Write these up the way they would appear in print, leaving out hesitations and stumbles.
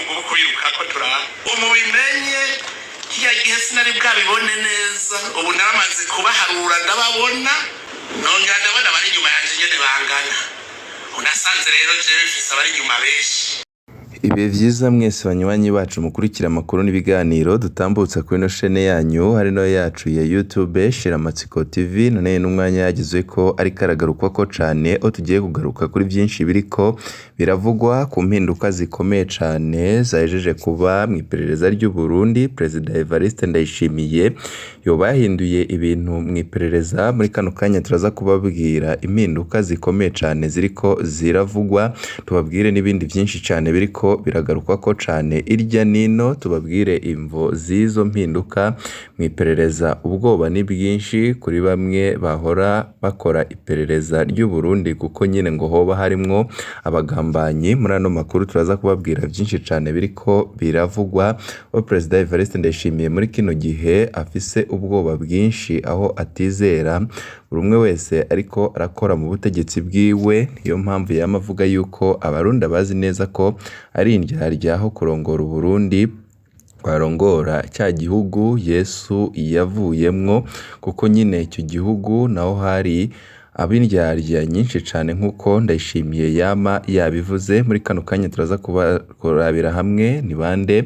Ngubu kubirukako turaba umubimenye. Kiriya gihe sinari bwabibone neza, ubu naramaze kubaharura, ndababona, nongera ndabona abari inyuma yanje ingene bangana. Unasanze rero jewe mfise abari inyuma benshi. Ibihe vyiza mwese banywanyi bacu mukurikira amakuru n'ibiganiro dutambutsa kuri ino shene yanyu, hari no yacu ya YouTube Shiramatsiko TV. None n'umwanya yagizwe ko ariko aragarukwako cane, aho tugiye kugaruka kuri vyinshi biriko biravugwa ku mpinduka zikomeye cane zahejeje kuba mw'iperereza ry'u Burundi. Perezida Evariste Ndayishimiye yoba yahinduye ibintu mw'iperereza. Muri kano kanya turaza kubabwira impinduka zikomeye cane ziriko ziravugwa, tubabwire n'ibindi vyinshi cane biriko biragarukwako cane irya nino, tubabwire imvo z'izo mpinduka mw'iperereza. Ubwoba ni bwinshi kuri bamwe bahora bakora iperereza ry'u Burundi, kuko nyene ngo hoba harimwo abagambanyi. Muri ano makuru turaza kubabwira vyinshi cane biriko biravugwa, aho Perezida Evariste Ndayishimiye muri kino gihe afise ubwoba bwinshi, aho atizera buri umwe wese ariko arakora mu butegetsi bwiwe. Niyo mpamvu yama avuga yuko Abarundi abazi neza ko ari indyarya, aho kurongora Uburundi barongora ca gihugu Yesu yavuyemwo, kuko nyine ico gihugu naho hari ab'indyarya nyinshi cane nk'uko Ndayishimiye yama yabivuze. Muri kano kanya turaza kurabira hamwe ni bande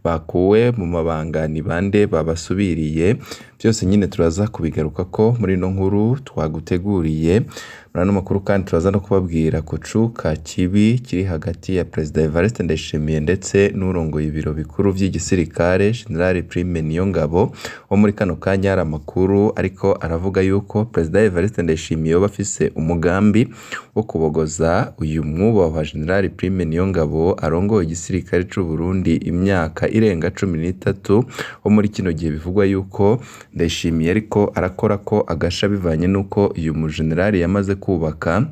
bakuwe mu mabanga, ni bande babasubiriye. Byose nyine turaza kubigarukako muri ino nkuru twaguteguriye. Muri ano makuru kandi turaza no kubabwira ku cuka kibi kiri hagati ya Perezida Evariste Ndayishimiye ndetse n'urongoye ibiro bikuru vy'igisirikare, General Prime Niyongabo, wo muri kano kanya hari amakuru ariko aravuga yuko Perezida Evariste Ndayishimiye yoba afise umugambi wo kubogoza uyu mwubahwa General Prime Niyongabo arongoye igisirikare c'u Burundi imyaka irenga 13, wo muri kino gihe bivugwa yuko Ndayishimiye ariko arakora ko agasha, bivanye n'uko uyu mujenerali yamaze kubaka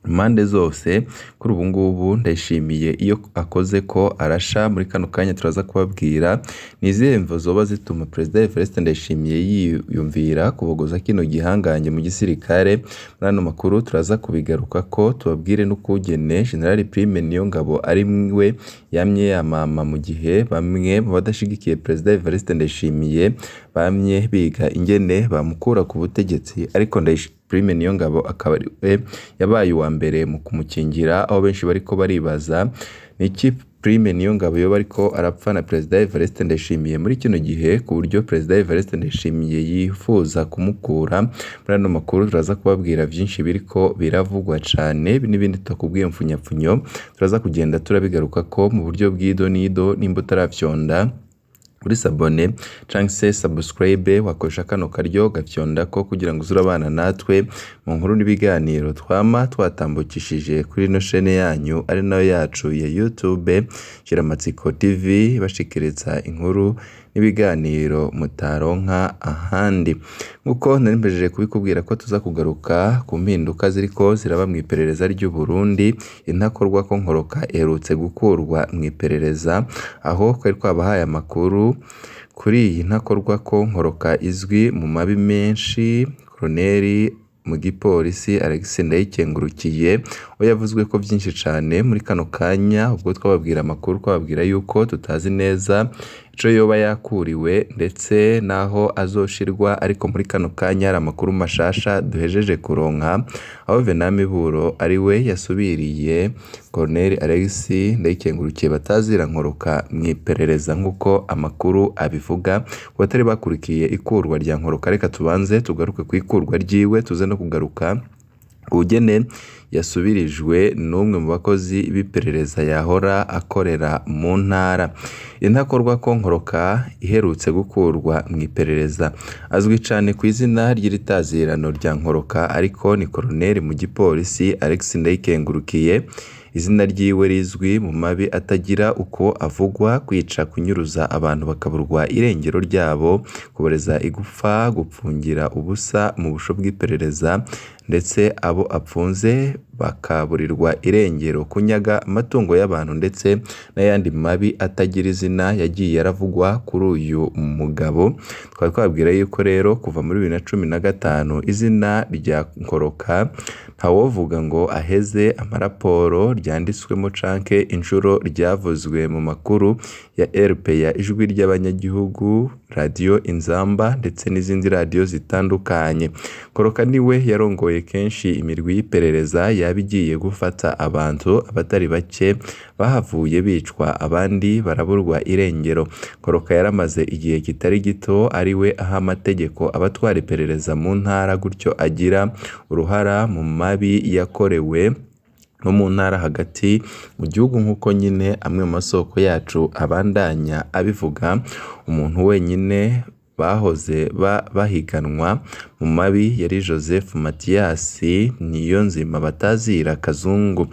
impande zose. Kuri ubu ngubu Ndayishimiye iyo akoze ko arasha. Muri kano kanya turaza kubabwira ni izihe mvo zoba zituma Perezida Evariste Ndayishimiye yiyumvira kubogoza kino gihangange mu gisirikare. Muri ano makuru turaza kubigarukako, tubabwire n'ukugene General Prime Niyongabo ari we yamye yamama, mu gihe bamwe mu badashigikiye Perezida Evariste Ndayishimiye bamye biga ingene bamukura ku butegetsi, ariko Prime Niyongabo akaba ari we yabaye uwa mbere mu kumukingira, aho benshi bariko baribaza niki Prime Niyongabo yoba ariko arapfa na Perezida Evariste Ndayishimiye muri kino gihe, ku buryo Perezida Evariste Ndayishimiye yifuza kumukura. Muri ano makuru turaza kubabwira vyinshi biriko biravugwa cane n'ibindi tutakubwiye mfunyapfunyo, turaza kugenda turabigarukako mu buryo bw'ido n'ido. Nimba utaravyonda kuri sabone canke se subscribe, wakoresha kano karyo gafyondako kugira ngo uze urabana natwe mu nkuru n'ibiganiro twama twatambukishije kuri ino shene yanyu, ari nayo yacu ya YouTube Shiramatsiko TV, bashikiriza inkuru n'ibiganiro mutaronka ahandi. Nk'uko nari mpejeje kubikubwira ko tuza kugaruka ku mpinduka ziriko ziraba mw'iperereza ry'u Burundi, intakorwa ko Nkoroka iherutse gukurwa mw'iperereza, aho twari twabahaye amakuru kuri iyi ntakorwa ko Nkoroka izwi mu mabi menshi. Koloneli mu gipolisi Alexis Ndayikengurukiye we yavuzwe ko vyinshi cane. Muri kano kanya ubwo twababwira amakuru, twababwira yuko tutazi neza ico yoba yakuriwe ndetse n'aho azoshirwa, ariko muri kano kanya hari amakuru mashasha duhejeje kuronka, aho Venant Miburo ari we yasubiriye Colonel Alexis Ndayikengurukiye batazira Nkoroka mw'iperereza, nk'uko amakuru abivuga. Ku batari bakurikiye ikurwa rya Nkoroka, reka tubanze tugaruke ku ikurwa ryiwe, tuze no kugaruka ubugene yasubirijwe n'umwe mu bakozi b'iperereza yahora akorera mu ntara. Intakorwa ko Nkoroka iherutse gukurwa mw'iperereza, azwi cane ku izina ry'iritazirano rya Nkoroka, ariko ni Koloneli mu gipolisi Alexis Ndayikengurukiye. Izina ryiwe rizwi mu mabi atagira uko avugwa: kwica, kunyuruza abantu bakaburwa irengero ryabo, kuboreza igufa, gupfungira ubusa mu busho bw'iperereza. ndetse abo apfunze bakaburirwa irengero, kunyaga amatungo y'abantu ndetse n'ayandi mabi atagira izina yagiye aravugwa kuri uyu mugabo. Twari twababwira yuko rero kuva muri 2015 izina rya Nkoroka ntawovuga ngo aheze amaraporo ryanditswemo canke inshuro ryavuzwe mu makuru ya RPA, Ijwi ry'Abanyagihugu, Radiyo Inzamba ndetse n'izindi radiyo zitandukanye. Nkoroka niwe yarongoye kenshi imirwi y'iperereza yaba igiye gufata abantu, abatari bake bahavuye bicwa abandi baraburwa irengero. Nkoroka yaramaze igihe kitari gito ariwe aha amategeko abatwara iperereza mu ntara, gutyo agira uruhara mu mabi yakorewe no mu ntara hagati mu gihugu, nk'uko nyine amwe mu masoko yacu abandanya abivuga. Umuntu wenyine bahoze bahiganwa mu mabi yari Joseph Mathias Niyonzima batazira Kazungu.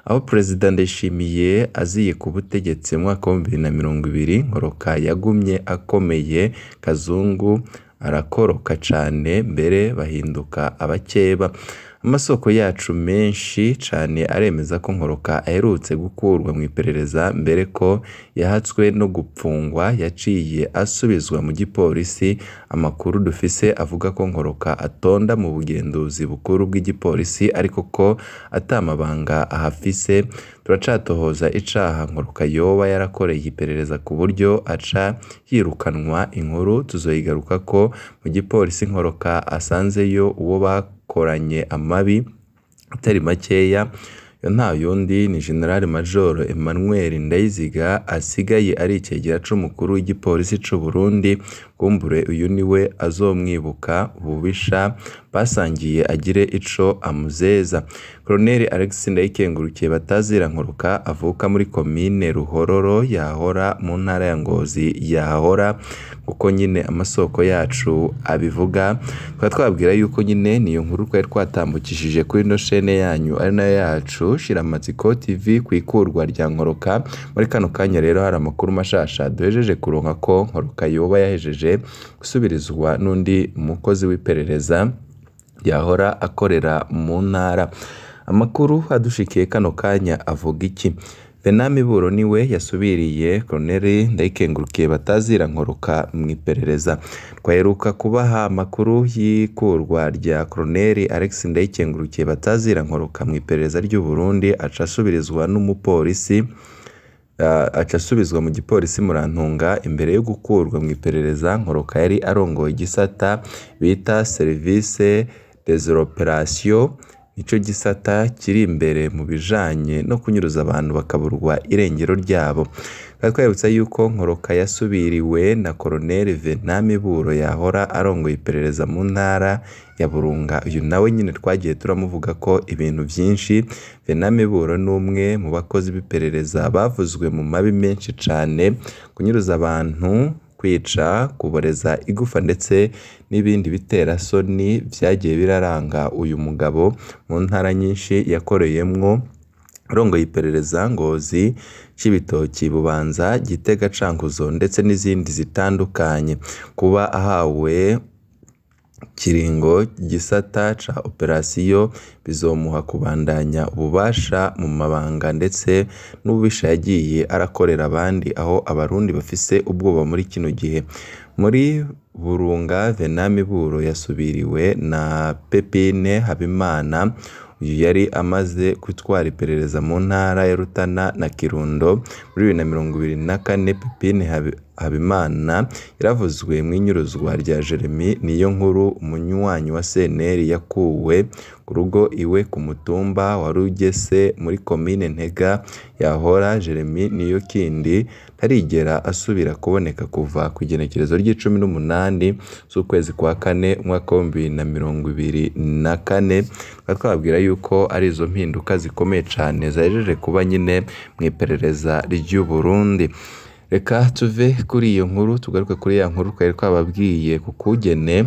Aho Perezida Ndayishimiye aziye ku butegetsi mu mwaka wa 2020, Nkoroka yagumye akomeye, Kazungu arakoroka cane mbere bahinduka abakeba. Amasoko yacu menshi cane aremeza ko Nkoroka aherutse gukurwa mu iperereza mbere ko yahatswe no gupfungwa, yaciye asubizwa mu gipolisi. Amakuru dufise avuga ko Nkoroka atonda mu bugenduzi bukuru bw'igipolisi ariko ko ata mabanga ahafise. Turacatohoza icaha Nkoroka yoba yarakoreye iperereza ku buryo aca yirukanwa. Inkuru tuzoyigarukako. Mu gipolisi Nkoroka asanzeyo uwo bakoranye amabi atari makeya, yo nta yundi ni General Major Emmanuel Ndayiziga asigaye ari icegera c'umukuru w'igipolisi c'u Burundi. Kumbure uyu niwe azomwibuka ububisha basangiye agire ico amuzeza. Colonel Alex Ndayikengurukiye batazira Nkoroka avuka muri komine Ruhororo yahora mu ntara ya Ngozi yahora, kuko nyine amasoko yacu abivuga. Tukaba twababwira yuko nyine niyo nkuru twari twatambukishije kuri ino shene yanyu ari nayo yacu Shiramatsiko TV ku ikurwa rya Nkoroka. Muri kano kanya rero hari amakuru mashasha duhejeje kuronka ko Nkoroka yoba yahejeje gusubirizwa n'undi mukozi w'iperereza yahora akorera mu ntara. Amakuru adushikiye kano kanya avuga iki? Venant Miburo niwe yasubiriye Colonel Ndayikengurukiye batazira Nkoroka mu iperereza. Twaheruka kubaha amakuru y'ikurwa rya Colonel Alex Ndayikengurukiye batazira Nkoroka mu iperereza ry'u Burundi, aca asubirizwa n'umupolisi, aca asubizwa mu gipolisi Murantunga. Imbere yo gukurwa mu iperereza, Nkoroka yari arongoye igisata bita service des opérations, nico gisata kiri imbere mu bijanye no kunyuruza abantu bakaburwa irengero ryabo. Tukaba twabibutsa yuko Nkoroka yasubiriwe na Colonel Venant Miburo yahora arongoye iperereza mu ntara ya Burunga. Uyu nawe nyine twagiye turamuvuga ko ibintu vyinshi. Venant Miburo ni umwe mu bakozi b'iperereza bavuzwe mu mabi menshi cane, kunyuruza abantu, kwica, kuboreza igufa ndetse n'ibindi biterasoni vyagiye biraranga uyu mugabo mu ntara nyinshi yakoreyemwo. Arongoye iperereza Ngozi, Cibitoki, Bubanza, Gitega, Cankuzo ndetse n'izindi zitandukanye. Kuba ahawe kiringo gisata ca operasiyo bizomuha kubandanya ububasha mu mabanga ndetse n'ububisha yagiye arakorera abandi, aho abarundi bafise ubwoba muri kino gihe. Muri Burunga Venant Miburo yasubiriwe na Pepine Habimana, uyu yari amaze gutwara iperereza mu ntara ya Rutana na Kirundo. Muri 2024 Pepine Habimana yaravuzwe mu inyuruzwa rya Jeremy Niyonkuru, umunywanyi wa CNL yakuwe ku rugo iwe ku mutumba wa Rugese muri komine Ntega yahora. Jeremy Niyokindi ntarigera asubira kuboneka kuva ku igenekerezo ry'icumi n'umunani z'ukwezi kwa kane umwaka wa 2024. Tukaba twababwira yuko ari izo mpinduka zikomeye cane zahejeje kuba nyine mu iperereza ry'u Burundi. Reka tuve kuri iyo nkuru tugaruke kuri ya nkuru twari twababwiye ku kugene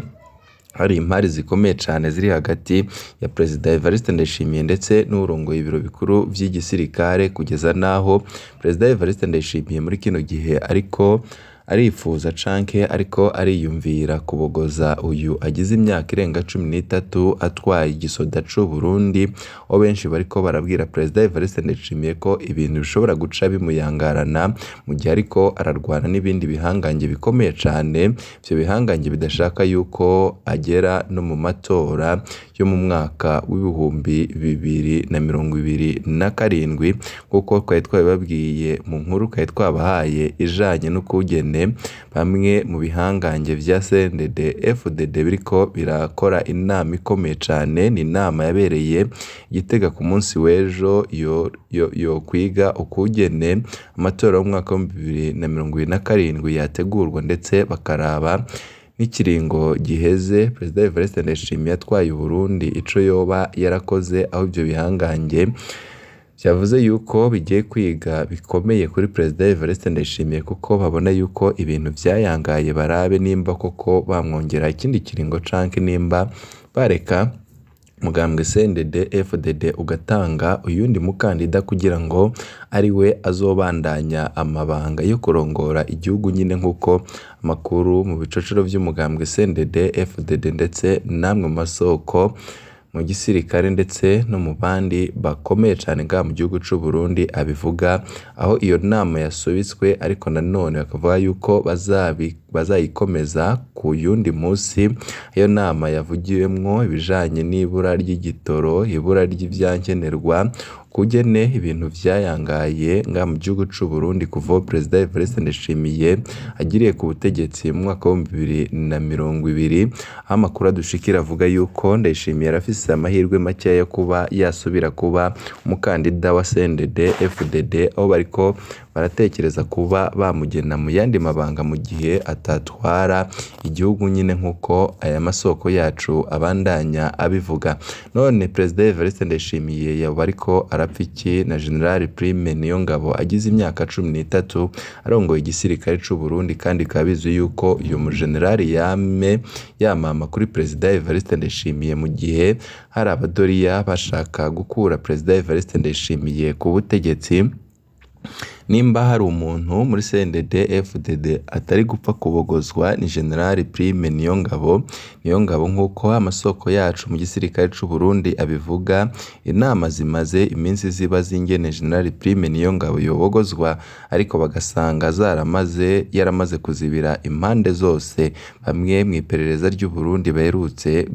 hari impari zikomeye cane ziri hagati ya Perezida Evariste Ndayishimiye ndetse n'uwurongoye ibiro bikuru vy'igisirikare, kugeza naho Perezida Evariste Ndayishimiye muri kino gihe ariko arifuza canke ariko ariyumvira kubogoza uyu agize imyaka irenga 13 atwaye igisoda c'u Burundi, aho benshi bariko barabwira Perezida Evariste Ndayishimiye ko ibintu bishobora guca bimuyangarana mu gihe ariko ararwana n'ibindi bihangange bikomeye cane, ivyo bihangange bidashaka yuko agera no mu matora yo mu mwaka w'2027, nk'uko twari twabibabwiye mu nkuru twari twabahaye ijanye n'ukungene bamwe mu bihangange vya CNDD FDD biriko birakora inama ikomeye cane. Ni inama yabereye Gitega ku munsi w'ejo yo kwiga ukungene amatora y'umwaka w'2027 yategurwa, ndetse bakaraba n'ikiringo giheze Perezida Evariste Ndayishimiye atwaye Uburundi ico yoba yarakoze, aho ivyo bihangange vyavuze yuko bigiye kwiga bikomeye kuri Perezida Evariste Ndayishimiye, kuko babona yuko ibintu vyayangaye, barabe nimba koko bamwongera ikindi kiringo canke nimba bareka mugambwe CNDD FDD ugatanga uyundi mukandida kugira ngo ariwe azobandanya amabanga yo kurongora igihugu nyine, nk'uko amakuru mu bicocero vy'umugambwe CNDD FDD ndetse namwe mu masoko mu gisirikare ndetse no mu bandi bakomeye cane ngaha mu gihugu c'u Burundi abivuga, aho iyo nama yasubitswe ariko nanone bakavuga yuko bazayikomeza ku yundi musi. Iyo nama yavugiwemwo ibijanye n'ibura ry'igitoro, ibura ry'ivyankenerwa, ukugene ibintu vyayangaye ngaha mu gihugu c'u Burundi kuva aho Perezida Evariste Ndayishimiye agiriye ku butegetsi mu mwaka w'2020, aho amakuru adushikira avuga yuko Ndayishimiye yarafise amahirwe makeya yo kuba yasubira kuba umukandida wa CNDD FDD, aho bariko baratekereza kuba bamugena mu yandi mabanga mu gihe atatwara igihugu nyine, nk'uko aya masoko yacu abandanya abivuga. None Perezida Evariste Ndayishimiye yoba ariko arapfa iki na General Prime Niyongabo agize imyaka 13 arongoye igisirikare c'u Burundi, kandi bikaba bizwi yuko uyu mujenerali yame yamama kuri Perezida Evariste Ndayishimiye mu gihe hari abadoriya bashaka gukura Perezida Evariste Ndayishimiye ku butegetsi. Nimba hari umuntu muri CNDD FDD atari gupfa kubogozwa ni General Prime Niyongabo. Niyongabo nk'uko amasoko yacu mu gisirikare c'u Burundi abivuga, inama zimaze iminsi ziba zingene General Prime Niyongabo yobogozwa, ariko bagasanga zaramaze yaramaze kuzibira impande zose. Bamwe mw'iperereza ry'u Burundi baherutse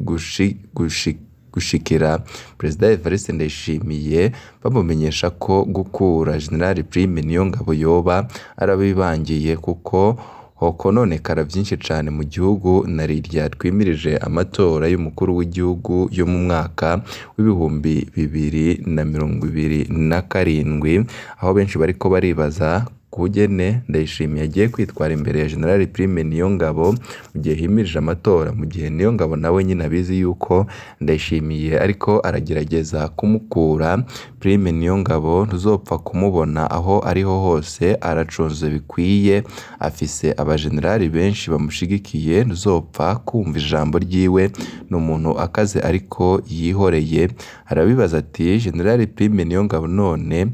gushikira Perezida Evariste Ndayishimiye bamumenyesha ko gukura General Prime Niyongabo yoba arabibangiye, kuko hokononekara vyinshi cane mu gihugu na rirya twimirije amatora y'umukuru w'igihugu yo mu mwaka w'2027, aho benshi bariko baribaza kugene Ndayishimiye agiye kwitwara imbere ya General Prime Niyongabo mu gihe himirije amatora, mu gihe Niyongabo nawe nyine abizi yuko Ndayishimiye ariko aragerageza kumukura. Prime Niyongabo ntuzopfa kumubona aho ariho hose, aracunzwe bikwiye, afise abajenerali benshi bamushigikiye, ntuzopfa kumva ijambo ryiwe, ni umuntu akaze ariko yihoreye. Arabibaza ati General Prime Niyongabo none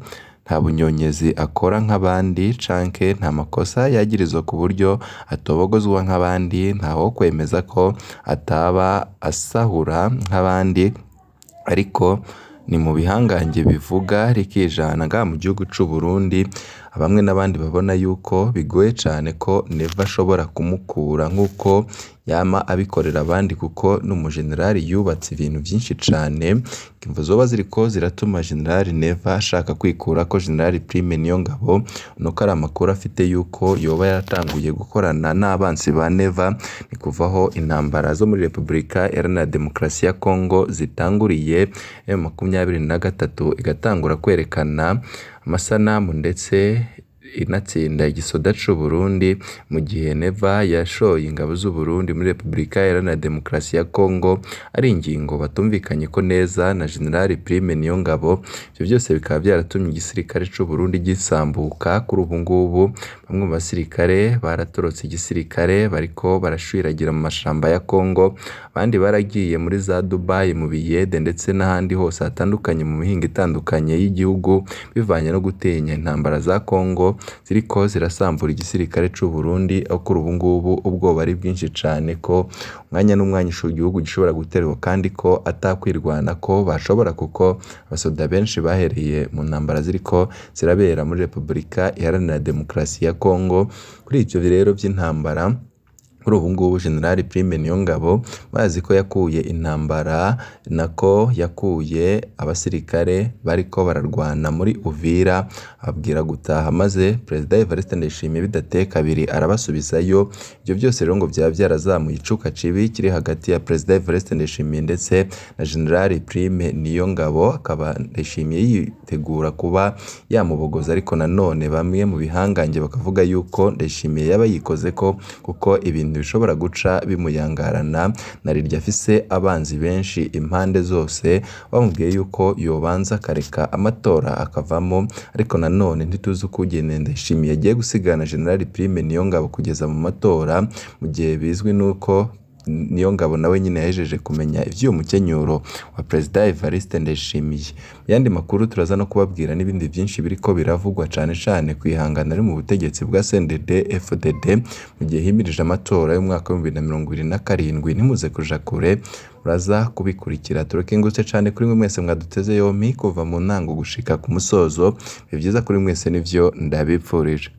nta bunyonyezi akora nk'abandi canke nta makosa yagirizwa ku buryo atobogozwa nk'abandi, ntawo kwemeza ko ataba asahura nk'abandi, ariko ni mu bihangange bivuga rikijana ngaha mu gihugu c'u Burundi. Bamwe n'abandi babona yuko bigoye cane ko Neva ashobora kumukura nk'uko yama abikorera abandi, kuko n'umujenerali yubatse ibintu vyinshi cane. Imvo zoba ziriko ziratuma General Neva ashaka kwikurako General Prime Niyongabo, nuko ari amakuru afite yuko yoba yaratanguye gukorana n'abansi ba Neva. Ni kuva aho intambara zo muri Repubulika Iharanira Demokarasi ya Kongo zitanguriye, M23 igatangura kwerekana amasanamu ndetse inatsinda igisoda c'u Burundi, mu gihe Neva yashoye ingabo z'u Burundi muri Repubulika Iharanira Demokarasi ya Kongo, ari ingingo batumvikanyeko neza na General Prime Niyongabo. Ivyo vyose bikaba vyaratumye igisirikare c'u Burundi gisambuka. Kuri ubu ngubu bamwe mu basirikare baratorotse igisirikare, bariko barashwiragira mu mashamba ya Kongo, abandi baragiye muri za Dubai, mu Biyede ndetse n'ahandi hose hatandukanye mu mihingo itandukanye y'igihugu, bivanye no gutinya intambara za Kongo. ziriko zirasambura igisirikare c'u Burundi, aho kuri ubu ngubu ubwoba ari bwinshi cane ko umwanya n'umwanya igihugu gishobora guterwa kandi ko atakwirwana ko bashobora kuko abasoda benshi bahereye mu ntambara ziriko zirabera muri Repubulika Iharanira Demokarasi ya Kongo. Kuri ivyo rero vy'intambara, kuri ubu ngubu General Prime Niyongabo bazi ko yakuye intambara, nako yakuye abasirikare bariko bararwana muri Uvira ababwira gutaha, maze Perezida Evariste Ndayishimiye bidateye kabiri arabasubizayo. Ivyo byose rero ngo vyaba vyarazamuye icuka cibi kiri hagati ya Perezida Evariste Ndayishimiye ndetse na General Prime Niyongabo, akaba Ndayishimiye yitegura kuba yamubogoza, ariko nanone bamwe mu bihangange bakavuga yuko Ndayishimiye yaba yikozeko kuko ibintu bishobora guca bimuyangarana, na rirya afise abanzi benshi impande zose, bamubwiye yuko yobanza akareka amatora akavamo, ariko nanone ntituzi ukungene Ndayishimiye agiye gusigana General Prime Niyongabo kugeza mu matora, mu gihe bizwi nuko Niyongabo nawe nyine yahejeje kumenya ivy'uwo mukenyuro wa Perezida Evariste Ndayishimiye. Mu yandi makuru turaza no kubabwira n'ibindi vyinshi biriko biravugwa cane cane kw'ihangana riri mu butegetsi bwa CNDD FDD mu gihe himirije amatora y'umwaka w'2027. Ntimuze kuja kure, muraza kubikurikira. Turakengurutse cane kuri mwe mwese mwaduteze yompi kuva mu ntango gushika ku musozo. Ibihe vyiza kuri mwese nivyo ndabipfurije.